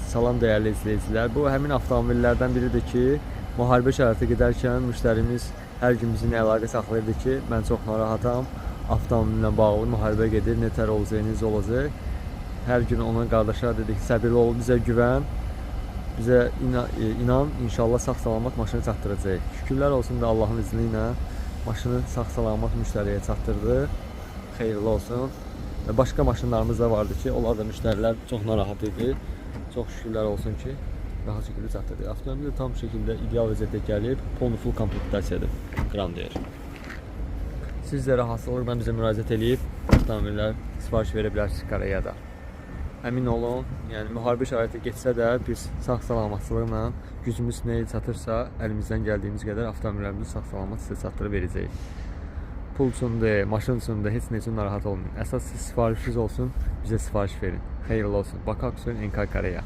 Salam dəyərli izləyicilər. Bu həmin avtomobillərdən biridir ki, müharibə şəraiti gedərkən müştərimiz hər gün bizimlə əlaqə saxlayırdı ki, mən çox narahatam. Avtomobillə bağlı müharibə gedir, nətər olacaq, necə olacaq. Hər gün ona qardaşa dedik, səbirli ol, bizə güvən. Bizə inan, inşallah sağ-salamat maşını çatdıracağıq. Şükürlər olsun da Allahın izni ilə maşını sağ-salamat müştəriyə çatdırdı. Xeyirli olsun. Və başqa maşınlarımız da vardı ki, onlar da müştərilər çox narahat idi. Çox şükürlər olsun ki, rahat şəkildə çatdırdı. Avtomobil də tam şəkildə ideal vəziyyətdə gəlib, polnu full komplektasiyadır Grandeur. Siz də rahatçılıqla bizə müraciət eləyib avtomobillər sifariş verə bilərsiniz Koreyada. Əmin olun, yəni müharibə şəraiti getsə də biz sağ-salamatçılıqla gücümüz nəyə çatırsa, əlimizdən gəldiyimiz qədər avtomobillərimizi sağ-salamat sizə çatdırıb verəcəyik. Pul üçün də, maşın üçün də heç nə üçün narahat olmayın. Əsas siz sifarişiniz olsun, bizə sifariş verin. Xeyirli olsun. Bakı Aksoyun NK Koreya.